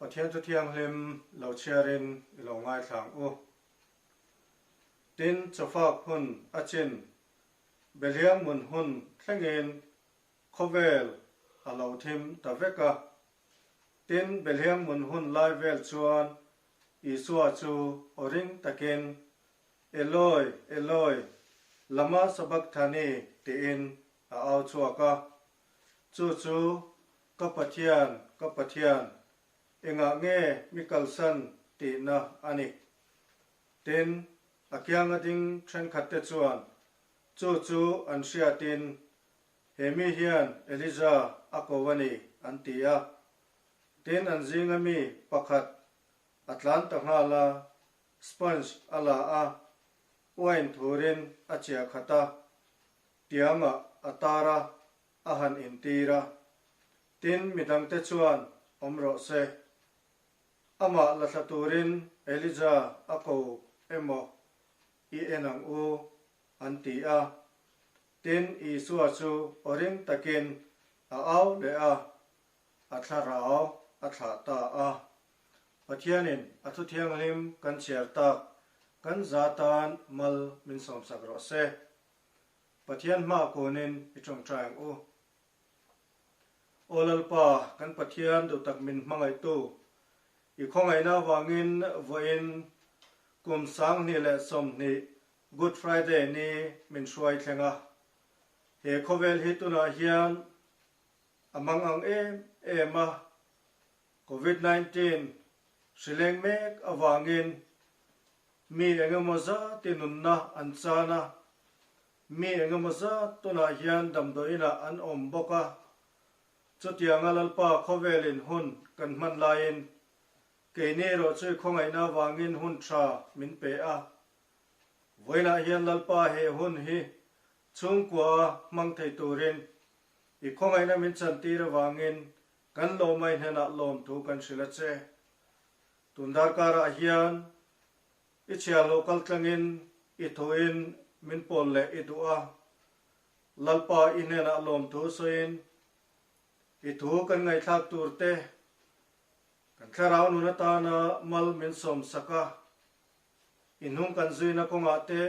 Pathian Thu Thianghlim lo chhiarin i lo ngaithla ang u. Tin, chawfak hun a chin, Behliang mun hun thlengin khawvel a lo thim ta vek a. Tin, Behliang mun hun lai vel chuan Isua chu aw ring takin, Eloi, Eloi, lama sabakthani tiin a au chhuak a. Chu chu Ka Pathian, ka Pathian, engah nge mi kalsan tihna a ni? Tin, a kianga ding thenkhatte chuan chu chu an hriatin, He mi hian Elija a ko a ni, an ti a. Tin, an zinga mi pakhat a tlan ta nghal a, sponge a la a, uain thurin a chiah khat a, tiangah a tar a, a han intir a. Tin, midangte chuan awm rawh se. Amah la thla turin Elija a ko emaw i en ang u, an ti a. Tin, Isua chu aw ring takin a au leh a, a thlarau a thlah ta a. Pathianin a thu thianghlim kan chhiar tak kan za tan mal min sawmsak rawh se. Pathian hma kunin i tawngtai ang u. Aw Lalpa, kan Pathian duhtak min hmangaihtu, i khawngaihna avangin vawiin kum 2020 Good Friday ni min hruai thleng a. He khawvel hi tunah hian a mang ang em em a, Covid 19 hri leng mek avangin Mi engemaw zat i nunna an chan a, mi engemaw zat tunah hian damdawiinah an awm bawk a. Chutianga Lalpa khawvelin hun kan hman laiin keini erawh chu i khawngaihna avangin hun tha min pe a. Vawiinah hian Lalpa he hun hi chhungkua a hmang thei turin i khawngaihna min chantir avangin kan lawmai hnenah lawmthu kan hrilh a che. Tun darkarah hian i chhiahhlawh kal tlangin i thuin min pawl leh i duh a, Lalpa i hnenah lawmthu sawiin i thu kan ngaihthlak tur te, kan thlarau nun atana mal min sawm sak a, i hnung kan zuina kawngah te,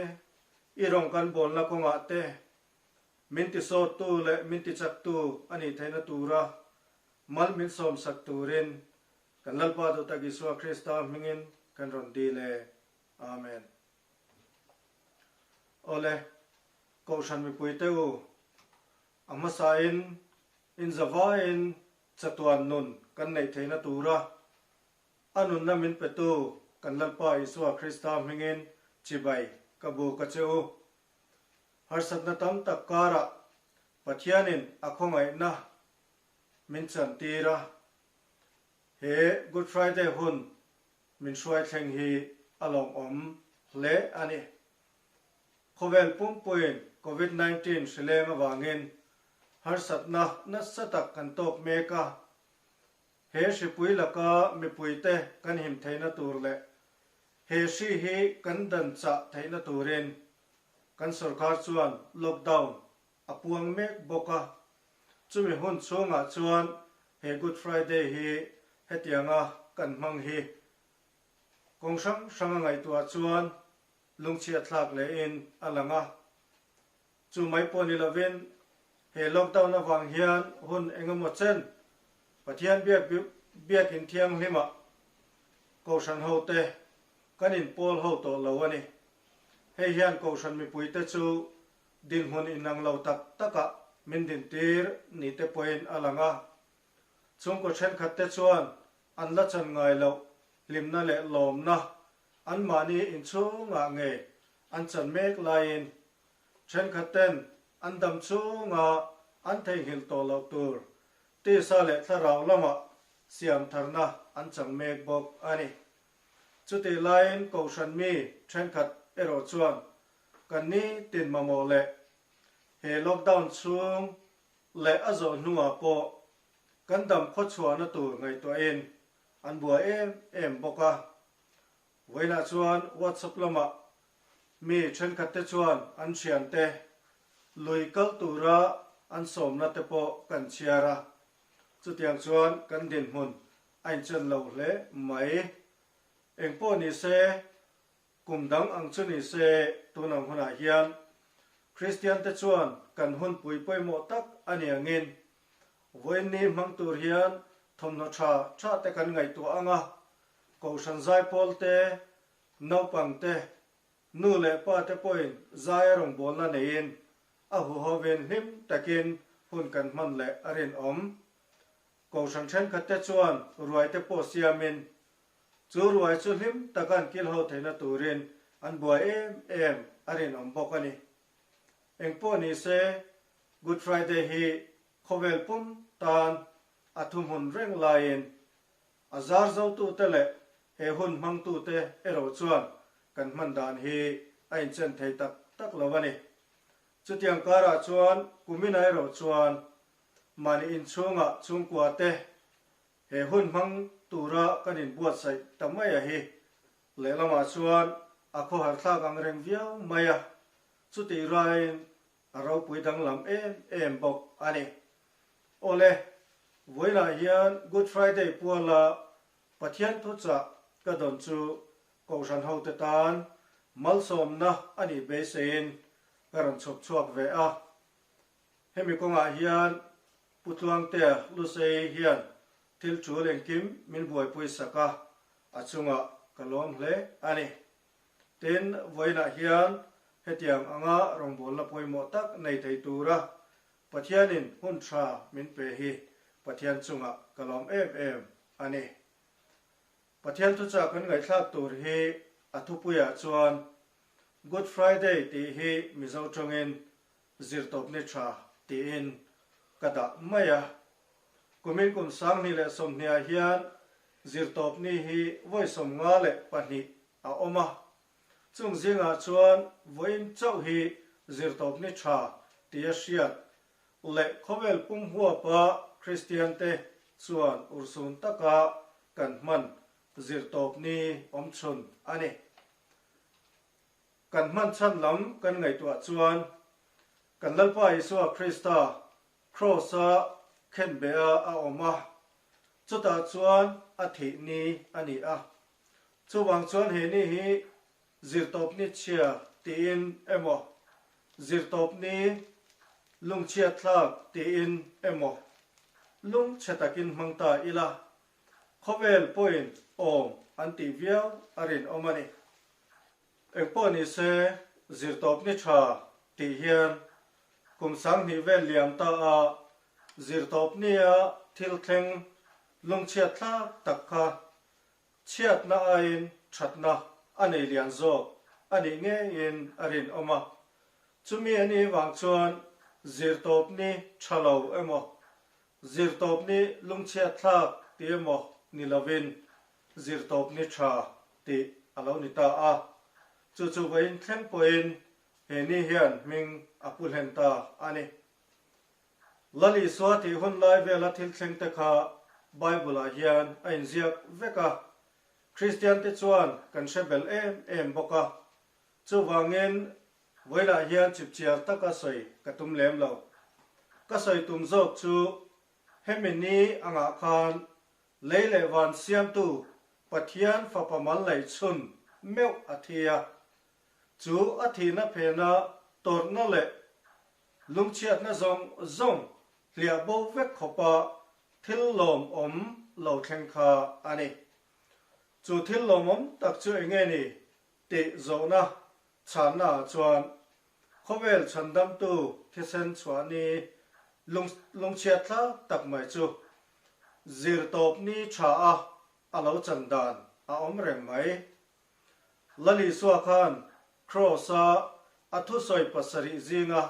i rawng kan bawlna kawngah te, min tisawttu leh min tichaktu a nih theihna tura mal min sawm sak turin Kan Lalpa duhtak Isua Krista hmingin kan rawn dil e. Amen. Awle, Kohhran mipuite u, a hmasain inzavaiin chatuan nun kan neih theihna tura a nunna min petu kan Lalpa Isua Krista hmingin chibai ka buk a che u. Harsatna tam tak karah Pathianin a khawngaihna min chantir a, He Good Friday hun min hruai thleng hi a lawmawm hle a ni. Khawvel pumpuiin Covid 19 hrileng avangin harsatna nasa tak kan tawk mek a. He hripui laka mipuite kan him theihna tur leh he hri hi kan dan chah theihna turin kan sorkar chuan lockdown a puang mek bawk a. Chumi hun chhungah chuan he Good Friday hi hetianga kan hmang hi kawng hrang hranga ngaihtuah chuan lungchhiat thlak lehin a lang a. Chu mai pawh ni lovin he lockdown avang hian hun engemaw chen Pathian biak biakin thianghlimah Kohhran hote kan inpawl ho tawh lo a ni. Hei hian Kohhran mipuite chu Dinhmun inang lo tak takah min dintir ni te pawhin a lang a. Chhungkaw thenkhat te chuan an la chan ngai loh hlimna leh lawmna anmahni inchhungah ngei an chan mek laiin thenkhat ten an dam chhunga an theihnghilh tawh loh tur tisa leh thlarau lamah siam tharna an chang mek bawk a ni. Chutih laiin kohhran mi thenkhat erawh chuan Kan ni tin mamawh leh he lockdown chhung leh a zawh hnuah pawh kan dam khawchhuahna tur ngaihtuahin an buai em em bawk a. Vawiinah chuan WhatsApp lamah mi thenkhatte chuan an thiante lui kal tura an sawmna te pawh kan chhiar a, chutiang chuan kan dinhmun. a inchen lo hle mai. Engpawh ni se, kum dang ang chu ni se tun ang hunah hian Kristian te chuan kan hunpui pawimawh tak a ni angin vawiinni hmang tur hian thawmhnaw tha tha te kan ngaihtuah ang a, Kohhran zaipawl te, naupang te, nu leh pa te pawhin zai a rawngbawlna neiin a huhovin hlim takin hun kan hman leh a rinawm. Kohhran thenkhat te chuan ruai te pawh siamin chu ruai chu hlim taka an kilho theihna turin an buai em em a rinawm bawk a ni. Engpawh ni se, Good Friday hi khawvel pum tan a thuhmun reng laiin a zar zotute leh he hun hmangtute erawh chuan kan hman dan hi a inchen thei tak tak lo a ni. Chutiang karah chuan kumin erawh chuan Mahni inchhungah chhungkua te he hun hmang tura kan inbuatsaih ta mai a hi. Lehlamah chuan a khawhar thlak ang reng viau mai a, chutih raiin a ropui danglam em em bawk a ni. Awle, vawiinah hian Good Friday puala Pathian thuchah ka dawn chu Kohhran hote tan malsawmna a nih beiseiin ka rawn chhawp chhuak ve a. Hemi kawngah hian Pu Tluangtea Lusei hian thil tul engkim min buaipui sak a, a chungah ka lawm hle a ni. Tin, vawiinah hian hetiang anga rawngbawlna pawimawh tak nei thei tura Pathianin hun tha min pe hi Pathian chungah ka lawm em em a ni. Pathian thuchah kan ngaihthlak tur hi a thupuiah chuan Good Friday tih hi Mizo tawngin Zirtawpni tha tiin ka dah mai a. Kumin kum 2020 ah hian Zirtawpni hi vawi 52 a awm a. Chung zingah chuan vawiin chauh hi Zirtawpni tha tia hriat leh khawvel pum huapa Kristiante chuan urhsun taka kan hman Zirtawpni awmchhun a ni. Kan hman chhan lam kan ngaihtuah chuan kan Lalpa Isua Krista Kraws-a khenbeh-a a awm a, chutah chuan a thih ni a ni a. Chuvang chuan he ni hi Zirtawpni chhia tiin emaw, Zirtawpni lungchhiatthlak tiin emaw lungchhe takin hmang ta ila, khawvel pawhin awm an tih viau a rinawm a ni. Engpawh ni se, zirtawpni tha tih hian kum 2000 vel liam ta a zirtawpnia thil thleng lungchhiat thlak tak kha chhiatna aiin thatna a nei lian zawk a nih ngeiin a rinawm a. Chumi a nih vang chuan zirtawpni tha lo emaw, zirtawpni lungchhiat thlak ti emaw ni lovin zirtawpni tha tih a lo ni ta a, chu chu vawiin thleng pawhin he ni hian hming a pu hlen ta a ni. Lal Isua tih hun lai vela thil thleng te kha Bible-ah hian a inziak vek a, Kristian te chuan kan hre bel em em bawk a, chuvangin vawiinah hian chipchiar taka sawi ka tum lem lo. Ka sawi tum zawk chu hemi ni angah khan Lei leh van siamtu Pathian fapa mal neih chhun meuh a thi a, chu a thihna phena tawrhna leh lungchhiatna zawng zawng hliah bo vek khawpa thil lawmawm lo thleng kha a ni. Chu thil lawmawm tak chu enge ni tih zawhna chhanna ah chuan Khawvel chhandamtu thisen chhuah ni lungchhiat thlak tak mai chu zirtawp ni tha a a lo chan dan a awm reng mai. Lal Isua khan Kraws-a a thusawi pasarih zinga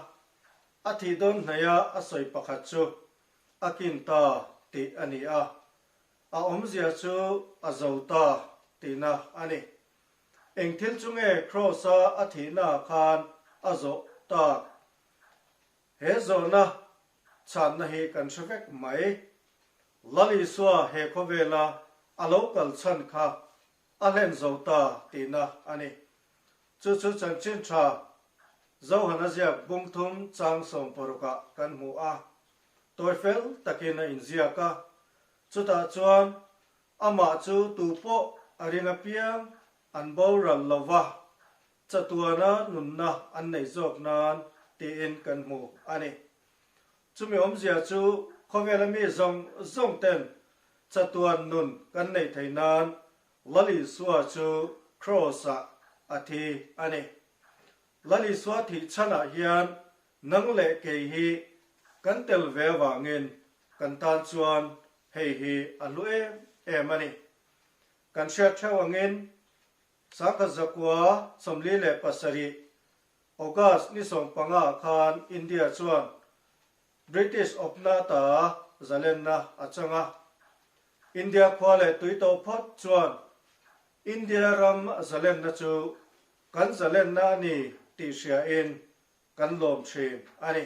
a thih dawn hnaia a sawi pakhat chu a kin ta tih a ni a, a awmzia chu a zo ta tihna a ni. Eng thil chu nge Kraws-a a thihnaah khan a zawh tak? He zawhna chhanna hi kan hre vek mai. Lal Isua he khawvela a lo kal chhan kha a hlen zo ta tihna a ni. Chu chu chanchin tha Zohana ziak bung thum chang 16ah kan hmu a. Tawi fel takin a inziak a. Chutah chuan. Amah chu tupawh a ring apiang an boral lo va, chatuana nunna an nei zawk nan tiin kan hmu a ni. Chumi awmzia chu khawvela mi zawng zawng ten chatuan nun kan neih theih nan Lal Isua chu Kraws-ah a thi a ni. Lal Isua thih chhanah hian nang leh kei hi kan tel ve avangin kan tan chuan hei hi a hlu em em a ni. Kan hriat theuh angin Sangkhat 1947 August ni 15 ah khan India chuan British awpna ta zalenna a chang a. India khua leh tui tawh phawt chuan India ram zalenna chu kan zalenna a ni tih hriain kan lawm thin a ni.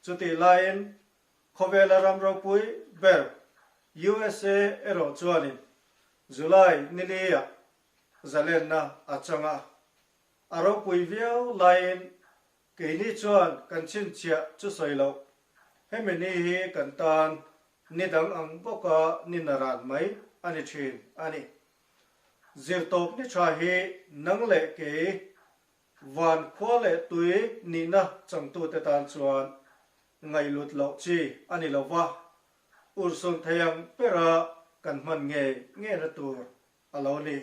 Chutih laiin khawvela ram ropui ber USA erawh chuanin July ni liah zalenna a chang a. A ropui viau laiin keini chuan kan chhinchhiah chu sawi loh. Hemi ni hi kan tan ni dang ang bawka ni naran mai a ni thin a ni. Zirtawp ni tha hi nang leh kei van khua leh tui nihna changtute tan chuan ngaihlut loh chi a ni lo va, urhsun thei ang bera kan hman ngei ngeina tur a lo ni.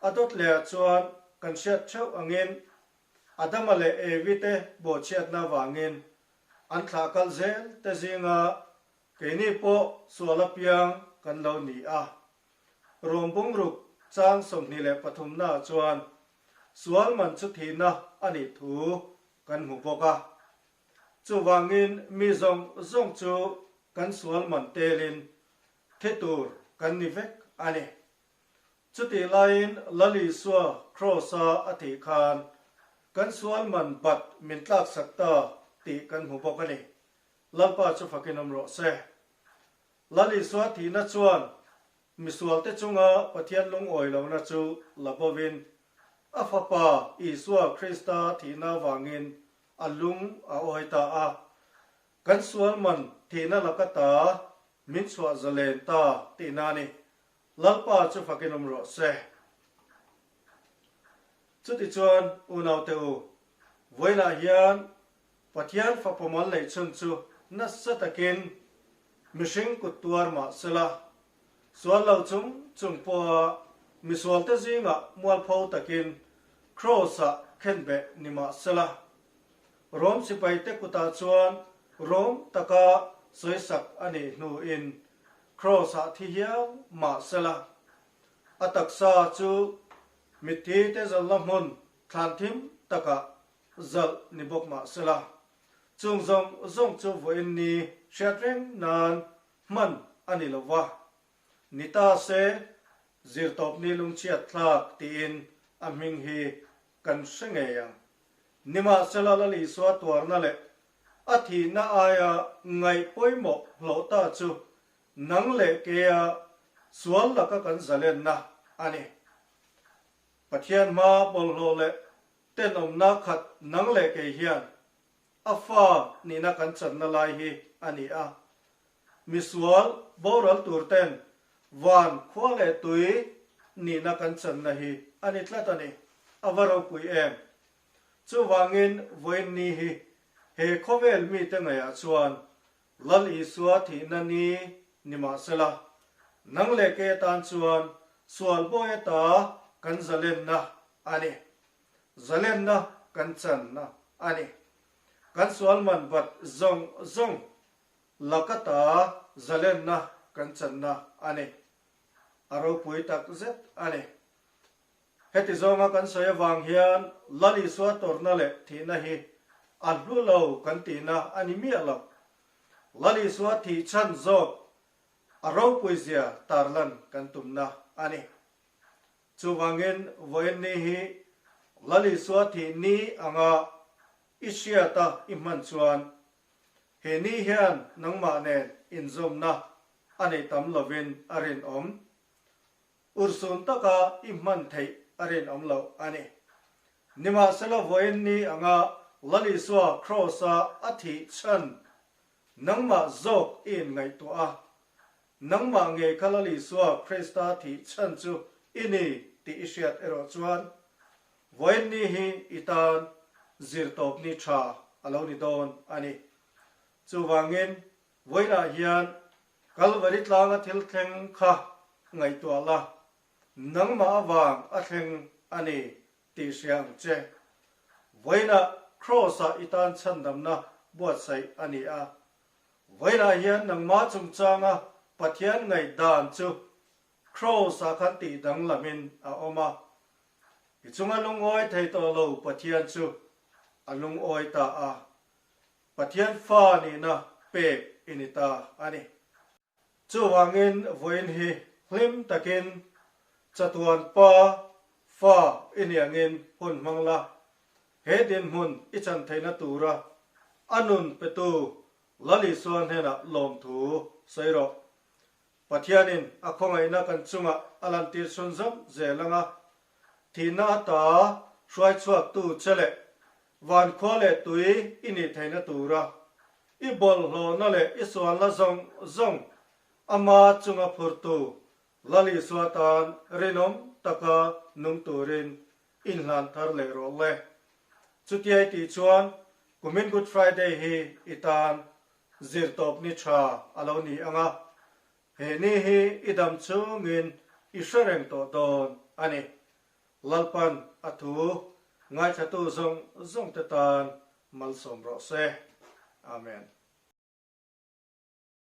A dawt lehah chuan kan hriat theuh angin Adama leh Evi te bawhchhiatna avangin an thlah kal zel te zinga keini pawh sual apiang kan lo ni a. Rom bungruk chang 23 naah chuan sual man chu thihna a nih thu kan hmu bawk a. Chuvangin mi zawng zawng chu kan sual man telin thi tur kan ni vek a ni. Chutih laiin Lal Isua Kraws-a a tih khan kan sual man bat min tlaksak ta tih kan hmu bawk a ni. Lalpa chu fakin awm rawh se. Lal Isua thihna chuan misualte chunga Pathian lungawi lohna chu la bovin a Fapa Isua Krista thihna avangin a lung a awi ta a. Kan sual man thihna laka ta min chhuah zalen ta tihna a ni. Lalpa chu fakin awm rawh se. Chutichuan, unaute u, vawiinah hian Pathian fapa mal neih chhun chu nasa takin mihring kut tuar mah sela, sual lo chung chung pawha misualte zingah mualpho takin Kraws-ah khenbeh ni mah sela, Rom sipaite kutah chuan rawng taka sawisak a nih hnuin Kraws-ah thi hial mah sela, a taksa chu mitthi te zalna hmun thlan thim takah zalh ni bawk mah sela, chung zawng zawng chu vawiin ni hriat reng nan hman a ni lo va. Ni ta se, zirtawpni lungchhiat thlak tiin a hming hi kan hre ngei ang. Nimahsela Lal Isua tuarna leh a thihna aia ngaih pawimawh hlawh ta chu nang leh keia sual laka kan zalenna a ni. Pathian hma bawlhhlawh leh tenawmna khat nang leh kei hian a fa nihna kan channa lai hi a ni a. Misual boral tur ten van khua leh tui nihna kan channa hi a ni tlat a ni. A va ropui em! Chuvangin vawiin ni hi he khawvel mite ngaihah chuan Lal Isua thihna ni ni mahsela, nang leh kei atan chuan sual bawi ata kan zalenna a ni. Zalenna kan channa a ni. Kan sual man bat zawng zawng lakata zalenna kan channa a ni. A ropui tak zet a ni. Heti zawnga kan sawi avang hian Lal Isua tawrhna leh thihna hi a hlu lo kan tihna a ni miah lo. Lal Isua thih chhan zawk a ropuizia tarlan kan tumna a ni. Chuvangin vawiin ni hi Lal Isua thih ni anga i hriata i hman chuan he ni hian nangmah nen inzawmna a nei tam lovin a rinawm. Urhsun taka i hman theih a rinawm loh a ni. Nimahsela vawiin ni anga Lal Isua Kraws-a a thih chhan nangmah zawk i inngaihtuah a. Nangmah ngei kha Lal Isua Krista thih chhan chu i ni tih i hriat erawh chuan vawiin ni hi i tan zirtawpni tha a lo ni dawn a ni. Chuvangin vawiinah hian Kalvari tlanga thil thleng kha ngaihtuah la, nangmah avang a thleng a ni tih hria ang che. Vawiinah Kraws-ah i tan chhandamna buatsaih a ni a. Vawiinah hian nangmah chungchanga Pathian ngaihdan chu Kraws-ah khan tih danglamin a awm a. I chunga lungawi thei tawh lo Pathian chu a lungawi ta a. Pathian fa nihna pek i ni ta a ni. Chuvangin vawiin hi hlim takin chatuan pa fa i ni angin hun hmang la, he dinhmun i chan theihna tura a nun petu Lal Isua hnenah lawmthu sawi rawh. Pathianin a khawngaihna kan chungah a lantir chhunzawm zel anga, thihna ata hruai chhuaktu che leh vankhua leh tui i nih theihna tura i bawlhhlawhna leh i sualna zawng zawng ama chunga phurtu Lal Isua tan rinawm taka nung turin inhlan thar leh rawh le. Chutiai tih chuan kumin Good Friday hi i tan Zirtawpni tha a lo ni ang a, he ni hi i dam chungin i hre reng tawh dawn a ni. Lalpan a thu ngaithlatu zawng zawngte tan malsawm rawh se. Amen.